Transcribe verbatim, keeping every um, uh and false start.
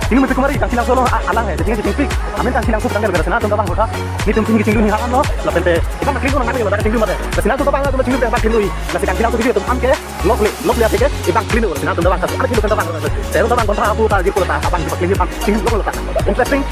Ini mesti kemari, Dangsilangso along, a-, alang he, jadi chingpik. Amen Dangsilangso tanggal gara sena tungka bang kota. Nelitum tin kechinglu ni halo, lapen te, ikan kling nang nang kata kechinglu mate. Silangso bang tu kechinglu bang kling. Lasi Dangsilangso video atum an ke, lok le, lok le ati ke, ibang kling, sena tungka bang kota. Ada kling tungka bang kota. Saya tungka bang kontra apu ta, jiko ta, abang jiko kling bang, kling lok kota. Interesting.